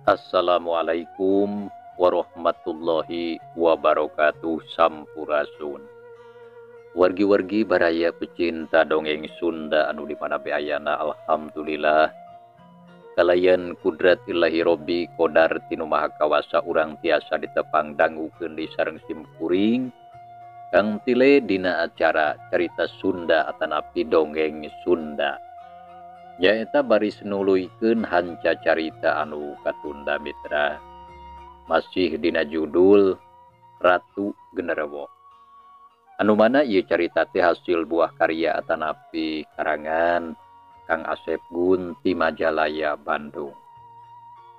Assalamualaikum warahmatullahi wabarakatuh. Sampurasun wargi-wargi baraya pecinta dongeng Sunda anu di mana be ayana. Alhamdulillah kalayan kudrat ilahi robbi kodar tinu maha kawasa urang tiasa ditepang dangukeun di sareng simkuring Kang Tile dina acara carita Sunda atanapi dongeng Sunda, nyaeta baris nuluykeun hanca carita anu katunda mitra, masih dina judul Ratu Genderuwo, anu mana ieu carita teh hasil buah karya atanapi karangan Kang Asep Gun ti Majalaya Bandung.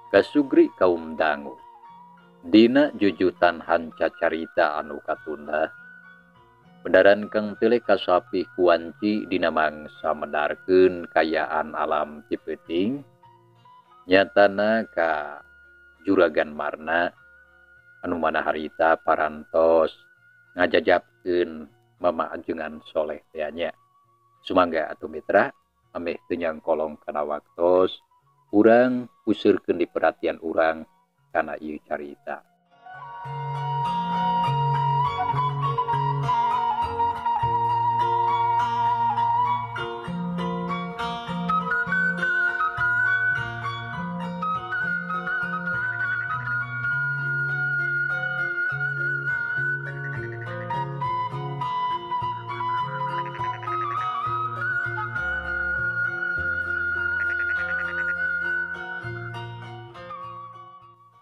Kasugri kaum dangu dina jujutan hanca carita anu katunda, bedaran Kang Tile kasapih kuanci dina mangsa medarkeun kayaan alam ti peuting, nyatana ka Juragan Marna anu mana harita parantos ngajajabkeun mama ajengan soleh teh nya. Sumangga atuh mitra, ameh teu nyangkolong kana waktos, urang useurkeun di perhatian urang kana ieu carita.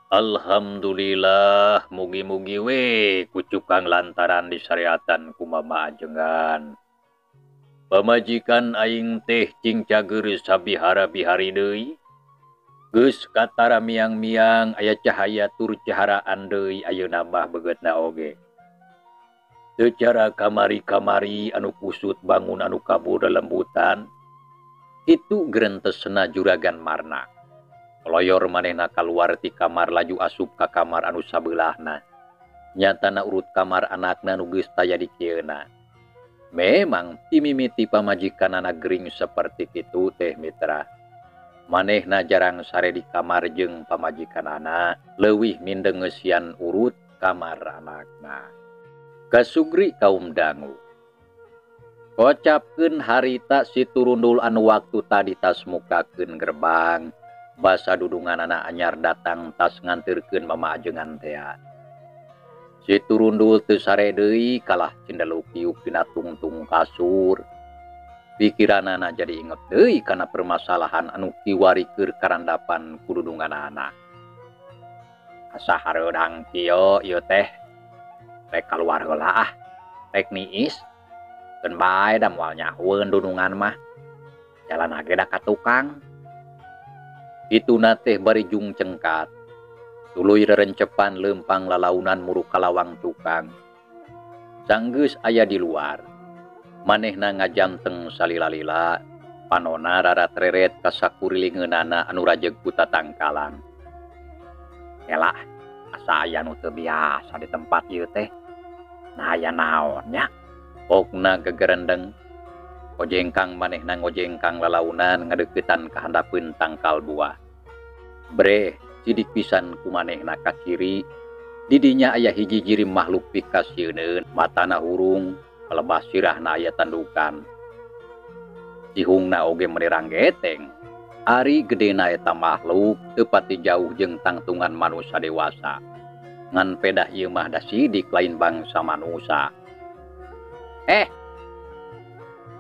Alhamdulillah, mugi-mugi we kucukang lantaran disyariatan ku mama ajengan. Pamajikan aing teh cing cager sabihara-bihari deui. Geus katara miang-miang aya cahaya tur caharaan deui ayeuna mah begeutna oge. Teu cara kamari-kamari anu kusut bangun anu kabur lembutan. Kitu gerentesna Juragan Marna. Loyor manehna kaluar ti kamar laju asup ka kamar anu sabeulahna. Nyatana urut kamar anakna nu geus taya di kieuna. Memang timimiti pamajikanana gering seperti kitu teh mitra. Manehna jarang sare di kamar jeung pamajikanana, leuwih mindengeusian urut kamar anakna. Kasugri kaum dangu. Kocapkeun harita si turundul anu waktu tadi tas mukakeun gerbang. Basa dudunganana anyar datang tas nganterkeun mama ajengan tea. Si turundul teu sare deui kalah cindeluk kiuk dina tungtung kasur. Pikiranana jadi inget deui kana permasalahan anu kiwari keur karandapan ku dudunganana. Asa hareudang kieu ieu teh rek kaluar heula ah, rek niis. Keun bae da moal nyahueun dudungan mah. Jalan age da ka tukang. Ituna teh bari jung cengkat. Tuluy rerencepan lempang lalaunan muruk kalawang tukang. Sanggeus aya di luar. Manehna ngajanteng salila-lila, panona rarat-reret ka sakurilingeunana anu rajeg ku tatangkalan. Elah, asa aya nu teu biasa di tempat ieu teh. Nah aya naon nya? Pokna gegerendeng. Ojengkang manehna ngojengkang lalaunan ngadeuketan ka handapeun tangkal buah. Breh, sidik pisan ku manehna ka kiri. Didinya aya hiji jirim makhluk pikasieuneun, matana hurung, palebah sirahna aya tandukan. Cihungna oge meuni ranggeteng. Ari gedena eta makhluk teu pati jauh jeung tangtungan manusa dewasa. Ngan pedah ieu mah da sidik lain bangsa manusa.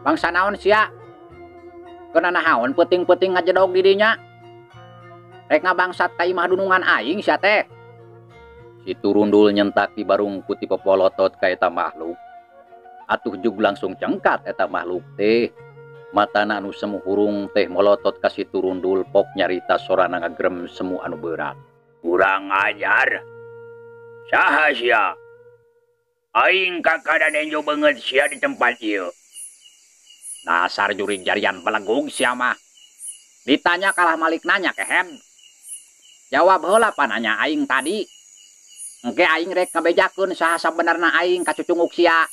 Bangsa naon sia? Keuna naon peuting-peuting ngajedog di dinya? Rek ngabangsat ka imah dunungan aing sia teh. Si turundul nyentak di barung putih pepolotot ka eta makhluk. Atuh jug langsung cengkat eta makhluk teh. Matana anu semu hurung teh molotot ka si turundul pok nyarita sorana ngagrem semu anu berat. Kurang ajar. Saha sia? Aing kakada nenjo beungeut sia di tempat ieu. Dasar jurig jarian belegug sia mah. Ditanya kalah malik nanya kehen. Jawab heula pananya aing tadi. Engke aing rek ngabejakeun saha sabenerna aing ka cucunguk sia.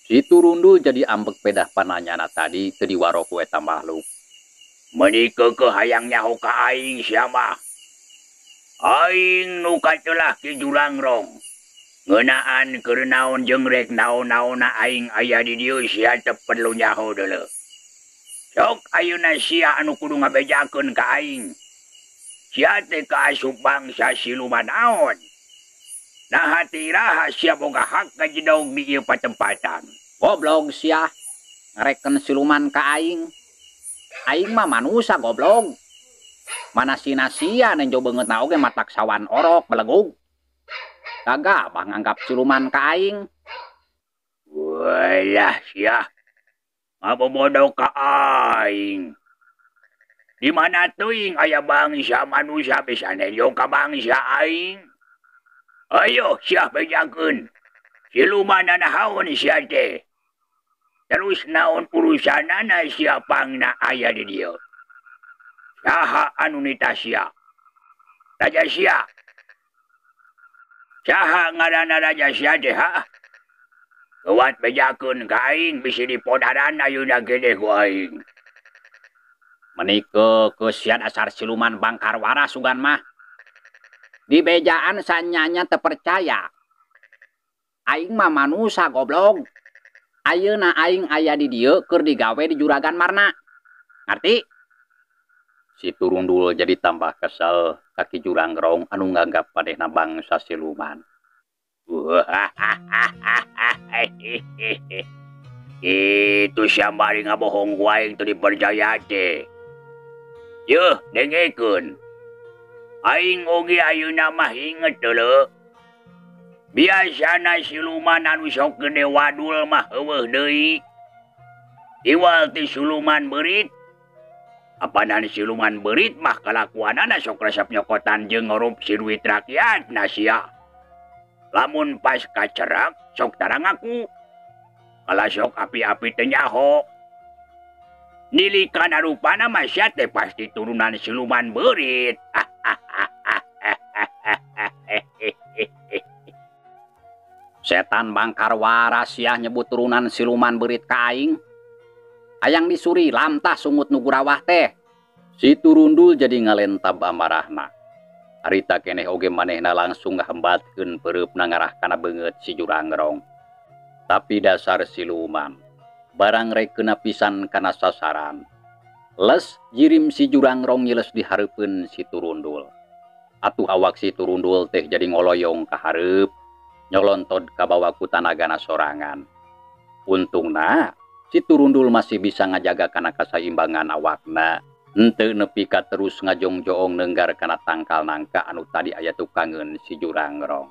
Si turundul jadi ambek pedah pananyana tadi teu diwaro ku eta makhluk. Meuni keukeuh hayang nyaho ka aing sia mah. Aing nu katelah Ki Jurangrong. Ngeunaan keur naon jeung rek naon-naonna aing aya di dieu sia teu perlu nyaho deuleu. Sok ayeuna sia anu kudu ngabejakeun ka aing. Sia teh kaasup bangsa siluman naon? Naha teh iraha sia boga hak ngajedog di ieu patempatan. Goblok sia ngareken siluman ka aing. Aing mah manusa goblok. Mana sina sia nenjo beungeutna oge matak sawan orok belegug. Kagak bah nganggap siluman ka aing. Walah sia. Ngabobodo ka aing. Di mana teuing aya bangsa manusia bisa nenjo ka bangsa aing? Ayo sia bejakeun. Siluman naon sia teh? Terus naon urusanana sia pangna aya di dieu? Saha anu nita sia? Raja sia. Saha ngaranna raja sia teh ha? Kuat bejakeun ka aing bisi dipodaran ayeuna gede ku aing. Menike kesian asar siluman bangkar waras sugan mah. Di bejaan sanyanya terpercaya. Aing mah manusa goblok. Ayeuna aing aya di dieu keur digawe di Juragan Marna. Ngerti? Si Turundul jadi tambah kesel ka Ki Jurangrong anu nganggap manehna bangsa siluman. Itu sia bari ngabohong ku aing teu dipercaya teh. Yeuh, dengekeun. Aing oge ayeuna mah inget deuleu. Biasana siluman anu sok gede wadul mah eueuh deui. Iwal ti siluman beurit. Apanan siluman beurit mah kalakuanana sok resep nyokotan jeung ngorupsi duit rakyat na sia. Lamun pas kacerak sok tara ngaku. Kalah sok api-api teu nyaho. Nilikan rupana mah sia teh pasti turunan siluman beurit. Setan bangkar waras sia nyebut turunan siluman beurit ka aing. Hayang disuri lamtah sungut nu gurawah teh. Si Turundul jadi ngalentab amarahna. Harita keneh oge manehna langsung ngahembatkeun peureupna ngarah kana beungeut si Jurangrong. Tapi dasar siluman, barang rek kena pisan kana sasaran. Les jirim si Jurangrong nyiles dihareupeun si Turundul. Atuh awak si Turundul teh jadi ngoloyong ka hareup, nyolontod kabawa ku tanagana sorangan. Untungna si Turundul masih bisa ngajaga kana kasaimbangan awakna. Henteu nepi ka terus ngajongjoong nenggar kana tangkal nangka anu tadi aya tukangeun si Jurangrong.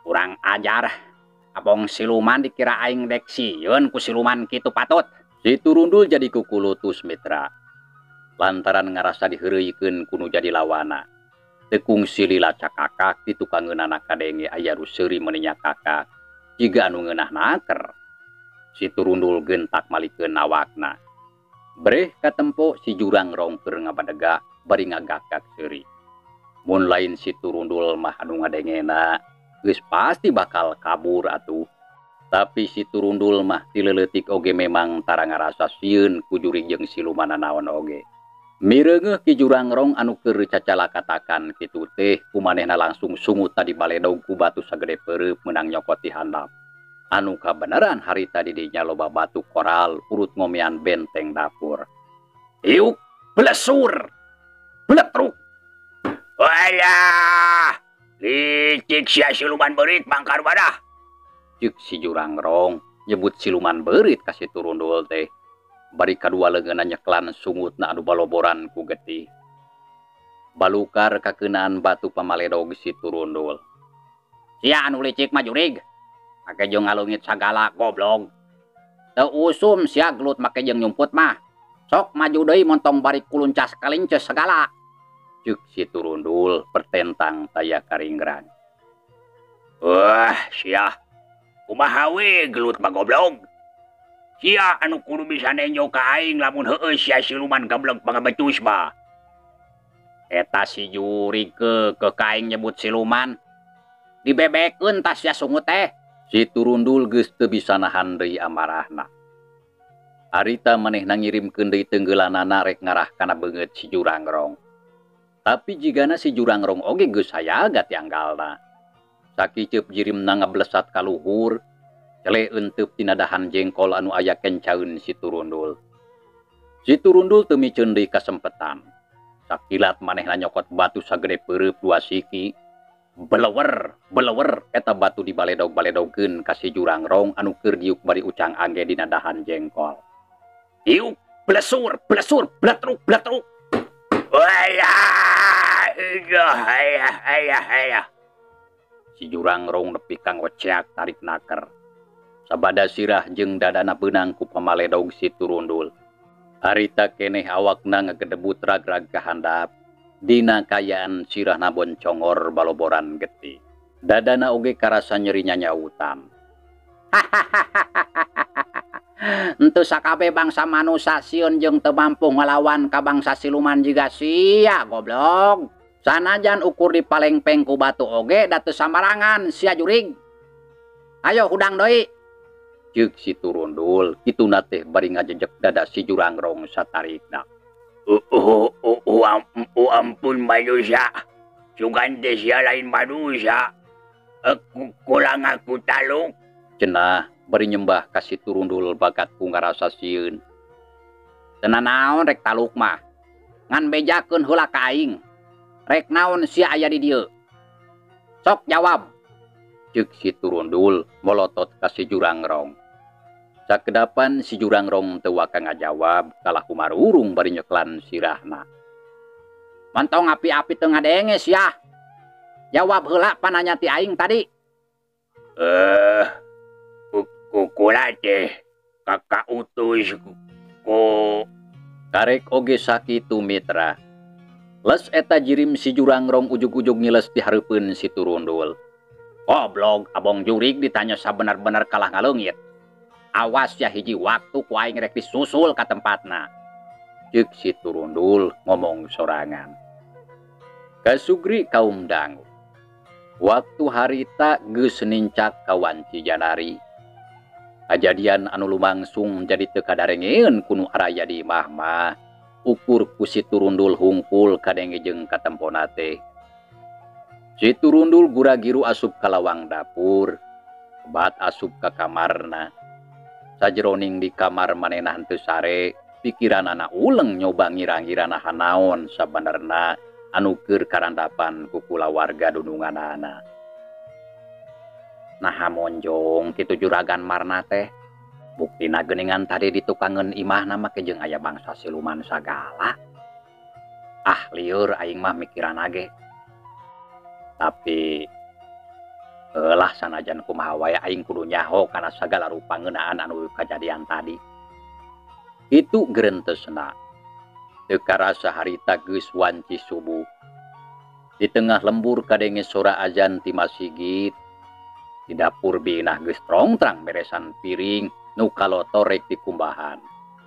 Kurang ajar, abong siluman dikira aing dek sieun ku siluman kitu patut. Si Turundul jadi kukulutus mitra. Lantaran ngarasa diheureuykeun ku nu jadi lawana. Teu kungsi lila cakakak di tukangeunana kadenge aya nu seuri meuni nyakakak. Jiga anu ngeunah naker. Si Turundul gentak malikeun awakna. Breh katempo si Jurangrong keur ngabadega bari ngagakak seuri. Mun lain si Turundul mah anu ngadengena, geus pasti bakal kabur atuh. Tapi si Turundul mah ti leuletik oge memang tara ngarasa sieun ku jurig jeung siluman naon oge. Mireungeuh Ki Jurangrong anu keur cacalakatakan kitu teh ku manehna langsung sungut tadi baledog ku batu sagede peureub meunang nyokot di handap. Anu kabeneran harita di dinya loba batu koral urut ngomean benteng dapur. Iuk blesur. Bletruk. Walah, licik sia siluman beurit bangkar wadah. Ceuk si Jurangrong nyebut siluman beurit ka si Turundul teh. Bari kadua leungeunna nyeklan sungutna anu baloboran ku getih. Balukar kakeunaan batu pamaledog si Turundul. Sia anu licik mah jurig. Make jeung ngalungit sagala goblok. Teu usum sia gelut make jeung nyumput mah. Sok maju deui montong bari kuluncas kalinces sagala. Ceuk si Turundul pertentang taya karingran. Wah, sia. Kumaha we gelut mah goblok. Sia anu kudu bisa nenjo ka aing lamun heueuh sia siluman gablek pangabetus mah. Eta si jurig ke ka aing nyebut siluman. Dibebekeun tah sia sungut teh. Si Turundul geus teu bisa nahan deui amarahna. Harita manehna ngirimkeun deui tenggelanana rek ngarah kana beungeut si Jurangrong. Tapi jigana si Jurangrong oge geus hayaga tianggalna. Sakiceup jirimna ngablesat ka luhur, cele euteup tina dahan jengkol anu aya kencaeun si Turundul. Si Turundul teu miceun deui kasempetan. Sakilat manehna nyokot batu sagede peureub dua siki. Belewer, belewer eta batu dibaledog-baledogkeun ka si Jurangrong anu keur diuk bari ucang angge dina dahan jengkol. Iuk, blesur, blesur, bletruk, bletruk. Wah, ayah, ayah, ayah. Si Jurangrong nepi ka ngoceak tarik naker. Sabada sirah jeung dadana beunang ku pamaledog si Turundul. Harita keneh awakna ngagedebut rag-rag ka handap. Dina kayaan sirahna boncongor baloboran getih. Dadana oge karasa nyeri nyanyautan. Henteu sakabeh bangsa manusia sieun jeung teu mampu ngalawan ka bangsa siluman jiga sia goblok. Sanajan ukur dipalengpeng ku batu oge da teu sambarangan sia jurig. Ayo hudang deui. Ceuk si Turundul kituna teh bari ngajejek dada si Jurangrong satarikna. Ampun manusia. Sugan teh sia lain manusia. Kurang aku taluk. Cenah bari nyembah ka si Turundul bakat ku ngarasa sieun. Teu nanaon rek taluk mah. Ngan bejakeun heula ka aing. Rek naon sia aya di dieu? Sok jawab. Ceuk si Turundul molotot ka si Jurangrong. Sakedapan si Jurangrong teu waka ngajawab kalah kumarurung bari nyeklan sirahna. Mantong api-api teu ngadenge sia. Jawab heula pananya ti aing tadi. Kukula teh kakak utus ku karek oge sakitu mitra. Les eta jirim si Jurangrong ujug-ujug ngiles di hareupeun si Turundul. Goblok, abong jurig ditanya sabenar-benar kalah ngaleungit. Awas ya hiji waktu ku aing rek disusul ka tempatna. Ceuk si Turundul ngomong sorangan. Kasugri kaum dangu. Waktu harita geus nincak ka wanci janari. Kajadian anu lumangsung jadi teu kadarengeun ku nu araya di imah mah. Ukur ku si Turundul hungkul kadenge jeung katempona teh. Si Turundul gura-giru asup ka lawang dapur, bat asup ka kamarna. Sajeroning di kamar manehna henteu sare, pikiranana uleng nyoba ngira-ngira naha naon sabenerna anu keur karandapan ku kulawarga dununganana. Naha monjong kitu juragan marna teh. Buktina geuningan tadi ditukangeun imahna make jeung aya bangsa siluman sagala. Ah lieur aing mah mikiran ge. Tapi lah sanajan kumaha wae aing kudu nyaho kana sagala rupa ngeunaan anu kajadian tadi. Itu gerentesna. Teu karasa harita geus wanci subuh. Di tengah lembur kadenge sora azan ti masigit. Di dapur binah geus trongtrang beresan piring nu kalotor rek dikumbahan.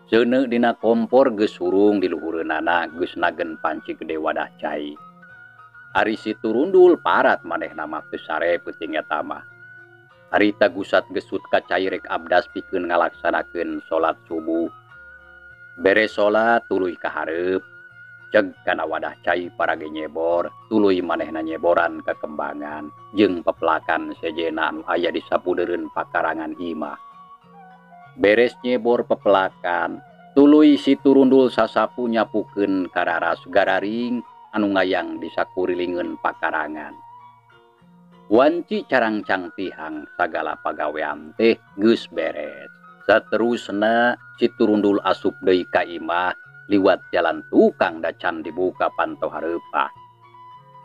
Seuneu dina kompor geus hurung di luhureunana geus nagen panci gede wadah cai. Ari si Turundul parat manehna mah teu sare peuting eta mah. Harita gusat gesut ka cai rek abdas pikeun ngalaksanakeun salat subuh. Beres salat tuluy ka hareup. Ceg kana wadah cai parage nyebor, tuluy manehna nyeboran kekembangan jeung pepelakan sejena anu aya di sapudeureun pakarangan imah. Beres nyebor pepelakan, tuluy si Turundul sasapu nyapukeun kararas gararing anu ngayang di sakurilingeun pakarangan. Wanci carangcang tihang sagala pagawean teh geus beres. Saterusna si Turundul asup deui ka imah liwat jalan tukang da can dibuka panto hareupah.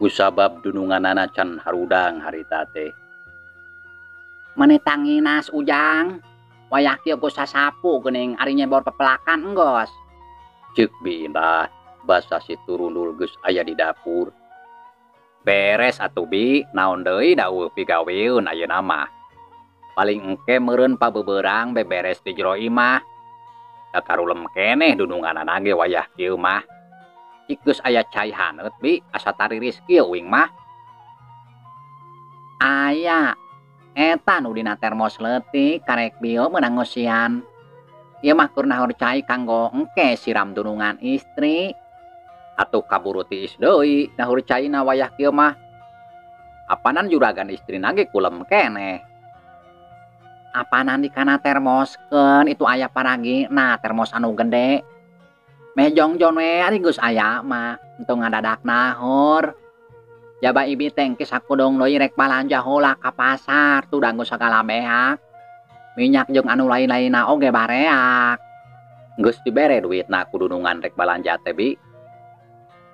Kusabab dununganana can harudang harita teh. Mane tanginas ujang, wayah kieu geus sasapu geuning ari nyebor pepelakan enggeus. Ceuk Bi Indah basa si Turundul geus aya di dapur. Beres atuh Bi, naon deui da eueuh pigaweun ayeuna mah. Paling engke meureun pabeberang beberes di jero imah. Da karulem keneh dununganana ge wayah kieu mah. Cik geus aya cai haneut Bi, asa tariris kieu uing mah. Aya, eta nu dina termos leutik karek bieu meunang ngosian. Ieu mah keur nahor cai kanggo engke siram dunungan istri. Atuh kaburu tiis deui nahur caina wayah kieu mah. Apanan juragan istrina ge kulem keneh. Apanan di kana termoskeun itu aya paragina termos anu gede. Meh jongjon we ari geus aya mah entong ngadadak nahur. Jaba ibi teh engke sakudong deui rek balanja heula ka pasar tuh dangu sagala beak. Minyak jeung anu lain-lainna oge bareak. Geus dibere duitna ku dunungan rek balanja teh bi.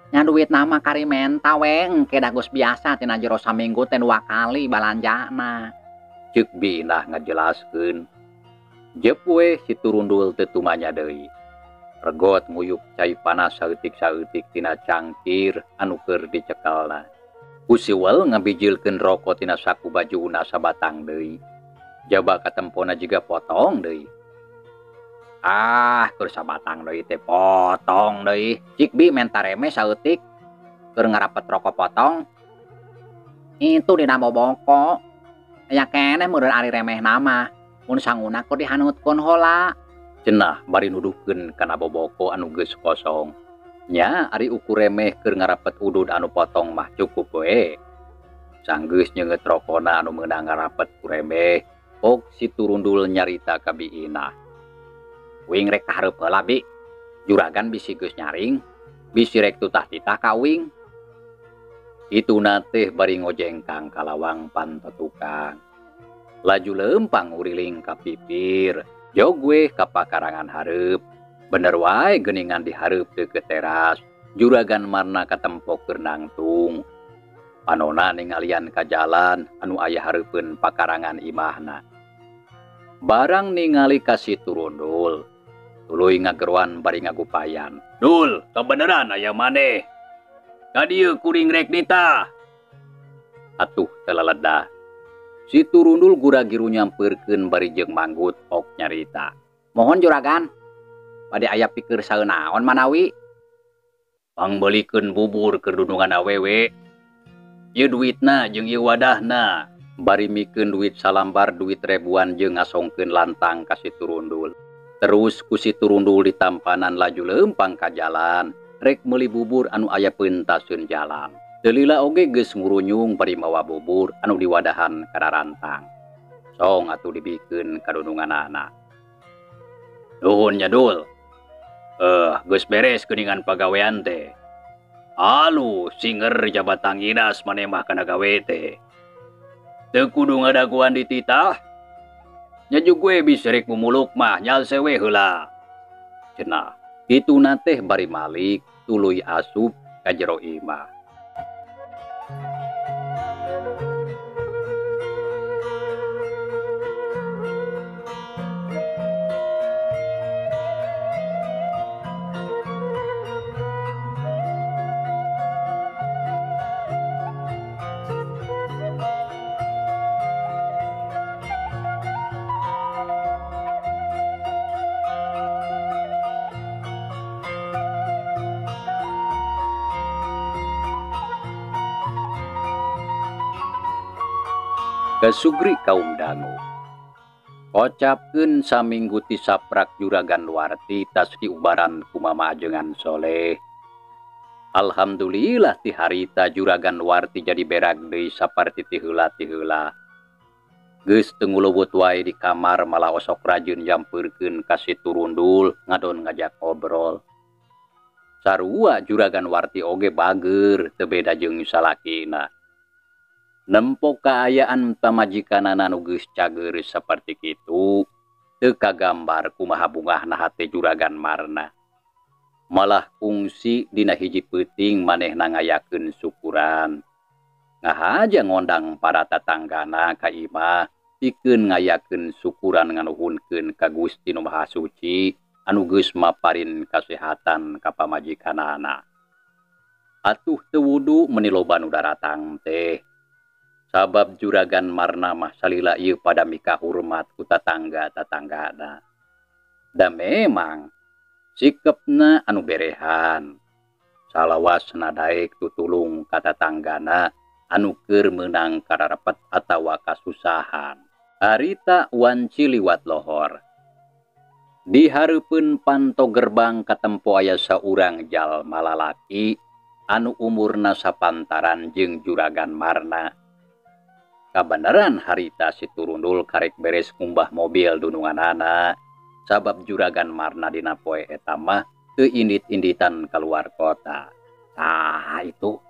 Nya duitna mah kari menta we engke da geus biasa tina jero saminggu teh 2 kali balanjana. Ceuk Bi Inah ngajelaskeun. Jep we si Turundul teu tumanya deui. Regot nguyup cai panas saeutik-saeutik tina cangkir anu keur dicekelna. Ku siwel ngabijilkeun rokok tina saku bajuna sabatang deui. Jaba katempona jiga potong deui. Ah, keur sabatang deui teh potong deui. Cik Bi menta reme saeutik keur ngarapet rokok potong. Itu dina boboko. Aya keneh meureun ari remehna mah. Mun sanguna keur dihanutkeun heula. Cenah bari nuduhkeun kana boboko anu geus kosong. Nya ari ukur remeh keur ngarapet udud anu potong mah cukup we. Sanggeus nyeungeut rokona anu meunang ngarapet ku remeh, pok si Turundul nyarita ka Bi Inah. Wing rek kahareup heula Bi. Juragan bisi geus nyaring, bisi rek tutah-titah ka wing. Ituna teh bari ngojengkang ka lawang panto tukang. Laju leumpang uriling ka pipir, jog we ka pakarangan hareup. Bener wae geuningan dihareup deukeut teras, juragan marna katempo keur nangtung. Panona ningalian ka jalan anu aya hareupeun pakarangan imahna. Barang ningali ka si Turundul, tuluy ngageroan bari ngagupayan. Dul, kebeneran aya maneh. Ka dieu kuring rek nitah. Atuh teleledah. Si Turundul gura-giru nyampeurkeun bari jeung manggut ok nyarita. Mohon juragan, bade aya pikir saeunaon manawi? Pangbeulikeun bubur keur dunungan awewe. Ieu duitna jeung ieu wadahna. Bari mikeun duit salambar duit ribuan jeung ngasongkeun lantang ka si Turundul. Terus ku si Turundul ditampanan laju leumpang ka jalan, rek meuli bubur anu aya peuntaseun jalan. Teu lila oge geus ngurunyung bari mawa bubur anu diwadahan kana rantang. Song atuh dibikeun ka dununganana. Nuhun nya Dul. Geus beres geuningan pagawean teh. Alu singer jabatang inas maneh mah kana gawe teh. Teu kudu ngadaguan dititah. Nya jug we bisi rek mumuluk mah nyalse we heula. Cenah, kituna teh bari malik tuluy asup ka jero imah. Kasugri kaum dangu. Kocapkeun saminggu ti saprak juragan Warti tas diubaran ku mama ajengan Soleh. Alhamdulillah ti harita juragan Warti jadi berag deui saparti ti heula ti heula. Geus teu ngulubut wae di kamar malah osok rajin nyampeurkeun ka si Turundul ngadon ngajak obrol. Sarua juragan Warti oge bager teu beda jeung salakina. Nempo kaayaan pamajikanana nu geus cager saperti kitu, teu kagambar kumaha bungahna hate juragan Marna. Malah kungsi dina hiji peuting manehna ngayakeun syukuran. Ngahaja ngondang para tatanggana ka imah pikeun ngayakeun syukuran nganuhunkeun ka Gusti Nu Maha Suci anu geus maparin kasehatan ka pamajikanana. Atuh teu wudu meuni loba nu daratang teh. Sabab juragan Marna mah salila ieu pada mika hormat ku tatangga-tatanggana. Da memang sikepna anu berehan. Salawasna daek tutulung ka tatanggana anu keur meunang kararepet atawa kasusahan. Harita wanci liwat lohor. Di hareupeun panto gerbang katempo aya saurang jalma lalaki anu umurna sapantaran jeung Juragan Marna. Kabeneran harita si Turundul karek beres ngumbah mobil dununganana, sabab Juragan Marna dina poe eta mah teu indit-inditan keluar kota. Tah itu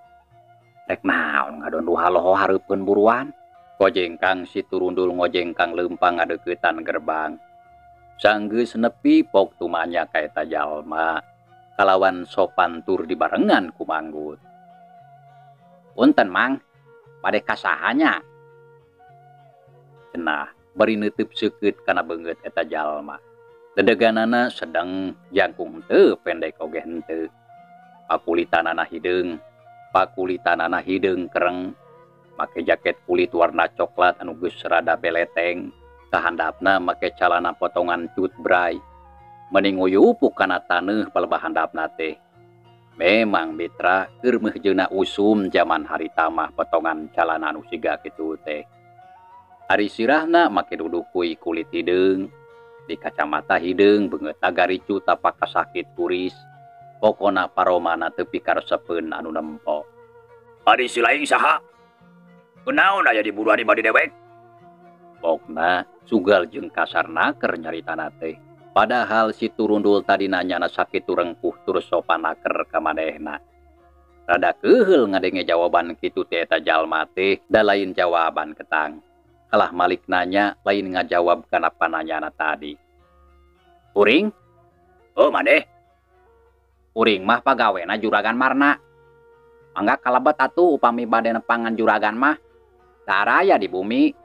rek naon ngadon haloho hareupeun buruan. Kojengkang si Turundul ngojengkang leumpang ngadeuketan gerbang. Sanggeus nepi pok tumanya ka eta jalma kalawan sopan tur dibarengan ku manggut. Punten mang, bade kasahanya. Cenah bari neuteub seukeut kana beungeut eta jalma. Dedeganana sedeng jangkung teu pendek oge henteu. Pakulitanana hideung kereng, make jaket kulit warna coklat anu geus rada beleteng. Kahandapna make calana potongan cut bray. Meni nguyupuk kana taneuh palebah handapna teh. Memang mitra keur meuhjeuna usum jaman harita mah potongan calana anu siga kitu teh. Ari sirahna make dudukui kulit hideung, di kacamata hideung beungeut garicu tapak kasakit kuris. Pokona paromana teu pikaresepeun anu nempo. Ari si laing saha? Kunaon aya di buruan di badi dewek? Pokna sugal jeung kasar naker nyaritana teh. Padahal si Turundul tadi nanyana sakitu rengkuh tur sopan naker ka manehna. Rada keuheul ngadenge jawaban kitu teh eta jalma teh da lain jawaban ketang. Kalah malik nanya lain ngajawab kana pananyana tadi. Kuring? Oh maneh? Kuring mah pagawena Juragan Marna. Mangga kalebet atuh upami bade nepangan juragan mah. Daraya di bumi.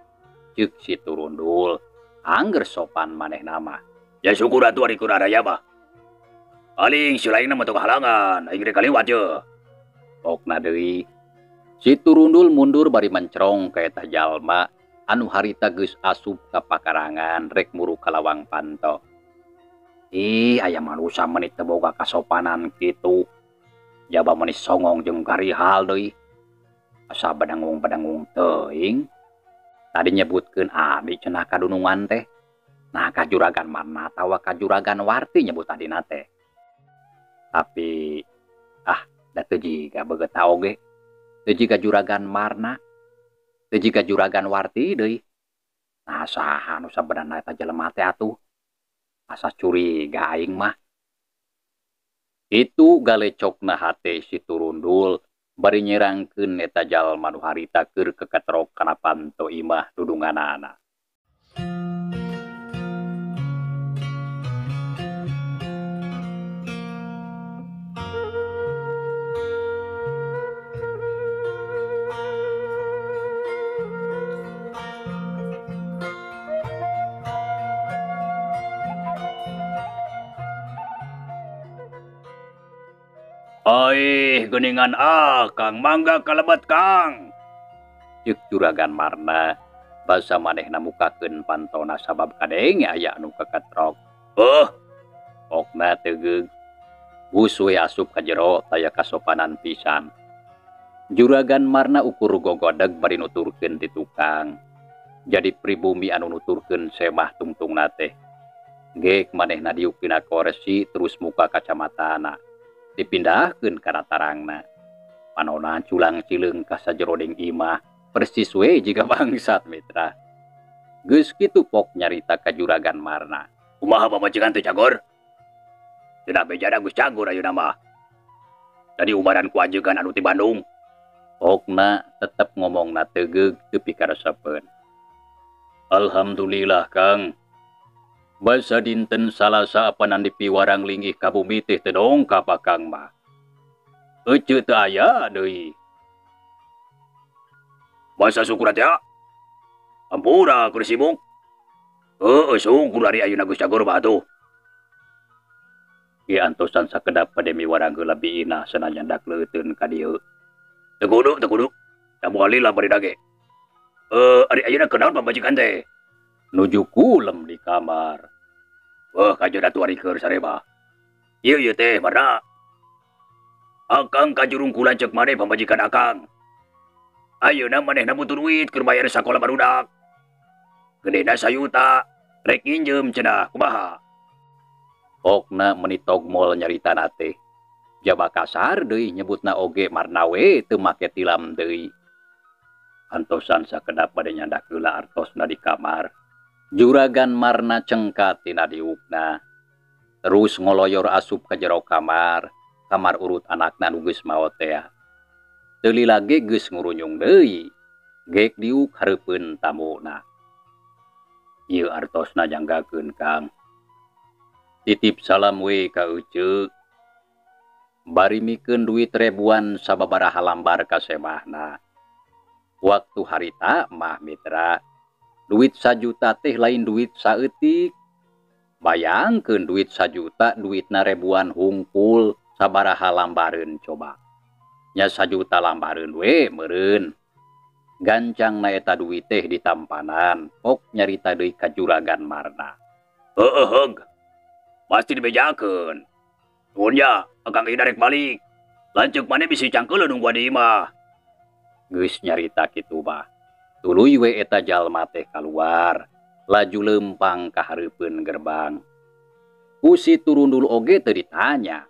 Ceuk si Turundul angger sopan manehna mah. Ya syukur atuh ari keur araya mah. Paling si laingna mah teu kahalangan, aing rek kaliwat ye. Pokna deui si Turundul mundur bari mencerong ka eta jalma anu harita geus asup ka pakarangan rek muru ka lawang panto. Ih, aya manusa menit teu boga kasopanan kitu. Jaba meuni songong jeung garihal deui. Asa badangung-badangung teuing. Tadi nyebutkeun abi cenah kadunungan teh. Nah ka Juragan Marna atawa ka Juragan Warti nyebut tadina teh. Tapi da teu jiga beungeut oge. Teu jiga Juragan Marna, teu jiga Juragan Warti deui. Nah saha nu sabenerna eta jelema teh atuh? Asa curiga aing mah. Itu galecokna hate si Turundul bari nyerangkeun eta jalma nu harita keur keketrok kana panto imah dudunganana. Aih, geuningan akang mangga kalebet Kang. Ceuk Juragan Marna basa manehna mukakeun pantona sabab kadenge aya anu keketrok. Pokna tegeug. Bus we asup ka jero taya kasopanan pisan. Juragan Marna ukur gogodeg bari nuturkeun ti tukang. Jadi pribumi anu nuturkeun semah tungtungna teh. Geek manehna diuk dina korsi terus muka kacamatana. Dipindahkeun kana tarangna. Panona culang cileung ka sajeroning imah, persis we jiga bangsat mitra. Geus kitu pok nyarita ka Juragan Marna. Kumaha pamajikan teh cagor? Cenah bejana geus cagor ayeuna mah. Tadi ubaran ku ajegan anu ti Bandung. Pokna tetep ngomongna tegeug teu pikaresepeun. Alhamdulillah Kang. Basa dinten Salasa apanan dipiwarang linggih ka bumi teh teu dongkap akang mah. Eceu teu aya deui. Basa syukur teh. Ampura keur sibuk. Heueuh syukur ari ayeuna geus cagor mah atuh. Ge antosan sakedap bade miwarang heula biinah sanajan dak leuteun ka dieu. Teu kudu. Da moal lila bari dage. Ari ayeuna kunaon pamajikan teh? Nuju kulem di kamar. Wah, kajeun atuh ari keur sarema. Ieu ieu teh Marna. Akang kajurung kula ceuk maneh pamajikan akang. Ayeuna manehna butuh duit keur bayar sakola barudak. Gedena sayuta, rek nginjem cenah kumaha. Pokna meni togmol nyaritana teh. Jaba kasar deui nyebutna oge marna we teu make tilam deui. Antosan sakedap bade nyandak heula artosna di kamar. Juragan Marna cengkat tina diukna. Terus ngoloyor asup ka jero kamar, kamar urut anakna nu geus maot tea. Teu lila ge geus ngurunyung deui. Gek diuk hareupeun tamuna. Ieu artosna janggakeun Kang. Titip salam we ka ece. Bari mikeun duit ribuan sababaraha lambar ka semahna. Waktu harita mah mitra, duit sajuta teh lain duit saeutik. Bayangkeun duit sajuta duitna ribuan hungkul sabaraha lambareun coba. Nya sajuta lambareun we meureun. Gancang na eta duit teh ditampanan, pok nyarita deui ka Juragan Marna. Heueuh heug. Pasti dibejakeun. Nuhun ya, akang ieu darek balik. Lanceuk maneh bisi cangkeuleuh nungguan di imah. Geus nyarita kitu mah. Tuluy we eta jalma teh kaluar, laju lempang ka hareupeun gerbang. Ku si Turundul oge teu ditanya.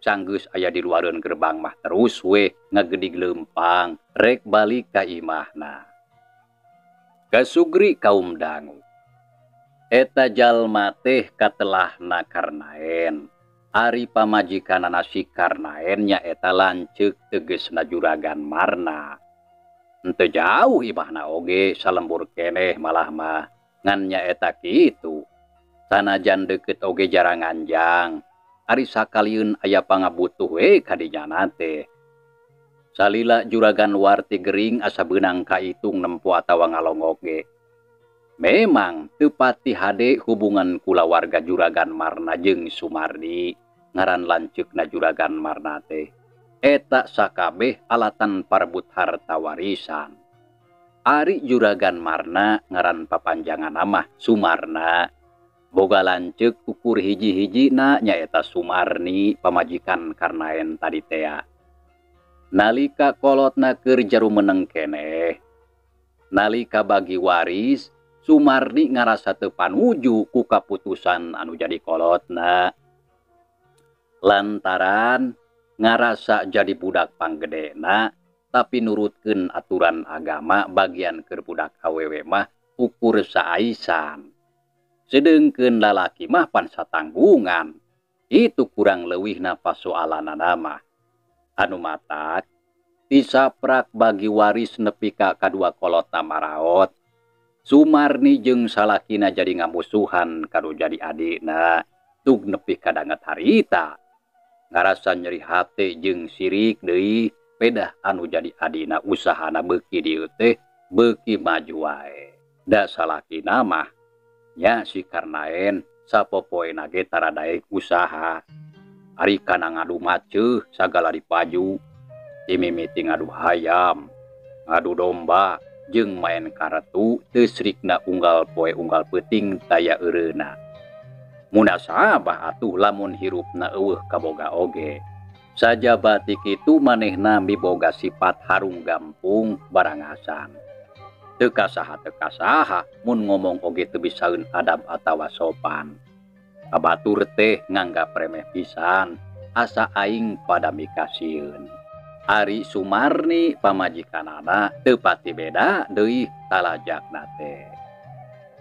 Sanggeus aya di luareun gerbang mah terus we ngagedig lempang rek balik ka imahna. Kasugri kaum dangu. Eta jalma teh katelahna Karnaen. Ari pamajikanana si Karnaen nyaeta lanceuk tegesna Juragan Marna. Henteu jauh imahna oge salembur keneh malah mah ngan nyaeta kitu. Sanajan deukeut oge jarang nganjang. Ari sakalieun aya pangabutuh we kadinyana teh. Salila Juragan Warti gering asa beunang kaitung nempo atawa ngalongok ge. Memang teu pati hade hubungan kulawarga Juragan Marna jeung Sumarni. Ngaran lanceukna Juragan Marna teh. Eta sakabeh alatan parebut harta warisan. Ari Juragan Marna ngaran papanjangan mah Sumarna. Boga lanceuk ukur hiji-hijina nyaeta Sumarni pamajikan Karnaen tadi tea. Nalika kolotna keur jarumeneng keneh. Nalika bagi waris, Sumarni ngarasa teu panuju ku kaputusan anu jadi kolotna. Lantaran ngarasa jadi budak panggedena, tapi nurutkeun aturan agama bagian keur budak awewe mah ukur saaisan. Sedengkeun lalaki mah pan satanggungan. Itu kurang leuwihna pasoalanana mah. Anu matak tisaprak bagi waris nepi ka kadua kolotna maraot. Sumarni jeung salakina jadi ngamusuhan kanu jadi adikna tug nepi ka danget harita. Ngarasa nyeri hate jeung sirik deui pedah anu jadi adina usahana beuki dieu teh beuki maju wae. Da salakina mah nya si Karnaen sapopoena ge tara daek usaha. Ari kana ngadu maceuh sagala dipaju. Dimimiti ngadu hayam, ngadu domba jeung main kartu teu srikna unggal poe unggal peuting taya eureuna. Munasabah atuh lamun hirupna eueuh kaboga oge. Sajaba ti kitu manehna miboga sifat harung gampung barangasan. Teu kasaha teu kasaha mun ngomong oge teu bisaeun adab atawa sopan. Kabatur teh nganggap remeh pisan, asa aing pada mikasieun. Ari Sumarni pamajikanana teu pati beda deui talajakna teh.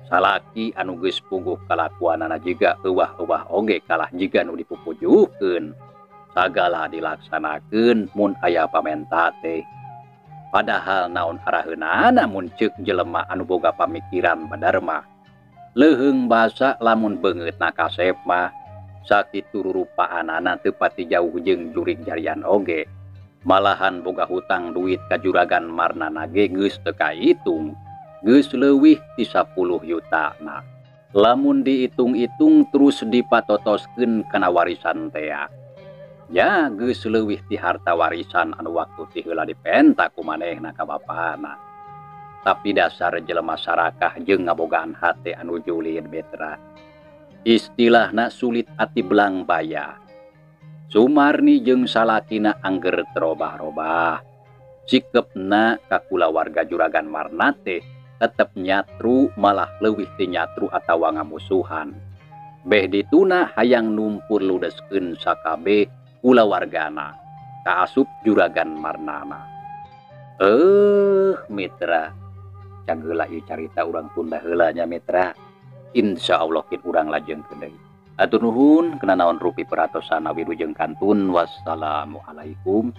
Salaki anu geus puguh kalakuanana jiga euwah-euwah oge kalah jiga nu dipupujuhkeun. Sagala dilaksanakeun mun aya pamenta teh. Padahal naon araheunana mun ceuk jelema anu boga pamikiran badarma. Leuheung basa lamun beungeutna kasep mah sakitu rurupaanana teu pati jauh jeung jurig jarian oge. Malahan boga hutang duit ka Juragan Marnana ge geus teu kaitung. Geus leuwih ti 10 yutana. Lamun diitung-itung terus dipatotoskeun kana warisan tea. Ya geus leuwih ti harta warisan anu waktu ti heula dipenta ku manehna ka bapana. Tapi dasar jelema sarakah jeung ngabogaan hate anu julid mitra. Istilahna sulit ati belang baya. Sumarni jeung salakina angger terobah-robah. Sikepna ka kulawarga Juragan Marna teh tetep nyatru malah leuwih ti nyatru atawa ngamusuhan. Beh dituna hayang numpur ludeskeun sakabeh kulawargana kaasup Juragan Marnana. Eh, mitra, canggeula ieu carita urang tunda heula nya, mitra. Insya Allah kin urang lajengkeun deui. Atur nuhun kena naon rupi perhatosana, wilujeng kantun. Wassalamualaikum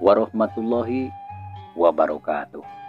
warahmatullahi wabarakatuh.